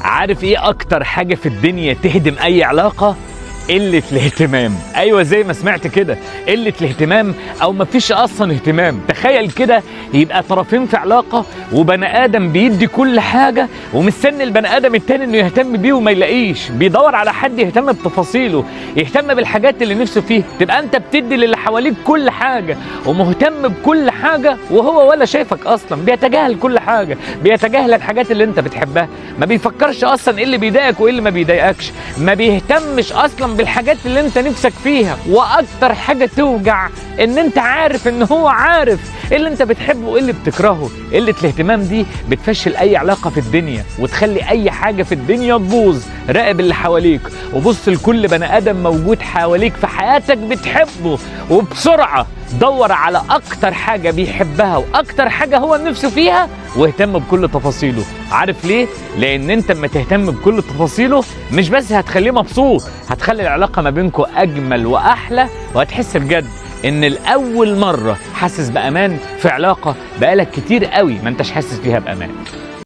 عارف ايه اكتر حاجة في الدنيا تهدم اي علاقة؟ قلة الاهتمام. ايوه زي ما سمعت كده، قلة الاهتمام او مفيش اصلا اهتمام. تخيل كده يبقى طرفين في علاقة وبني ادم بيدي كل حاجة ومستني البني ادم التاني انه يهتم بيه وما يلاقيش، بيدور على حد يهتم بتفاصيله، يهتم بالحاجات اللي نفسه فيها. تبقى انت بتدي للي حواليك كل حاجة ومهتم بكل حاجة وهو ولا شايفك اصلا، بيتجاهل كل حاجة، بيتجاهل الحاجات اللي انت بتحبها، ما بيفكرش اصلا ايه اللي بيضايقك وايه اللي ما بيضايقكش، ما بيهتمش اصلا بالحاجات اللي انت نفسك فيها. واكتر حاجة توجع ان انت عارف ان هو عارف ايه اللي انت بتحبه وايه اللي بتكرهه. قلة الاهتمام دي بتفشل اي علاقة في الدنيا وتخلي اي حاجة في الدنيا تبوظ. راقب اللي حواليك وبص لكل بني ادم موجود حواليك في حياتك بتحبه، وبسرعة دور على اكتر حاجة بيحبها واكتر حاجة هو نفسه فيها واهتم بكل تفاصيله. عارف ليه؟ لان انت اما تهتم بكل تفاصيله مش بس هتخليه مبسوط، هتخلي العلاقة ما بينكم اجمل واحلى، وهتحس بجد ان الاول مرة حاسس بامان في علاقة بقالك كتير قوي ما انتش حاسس فيها بامان.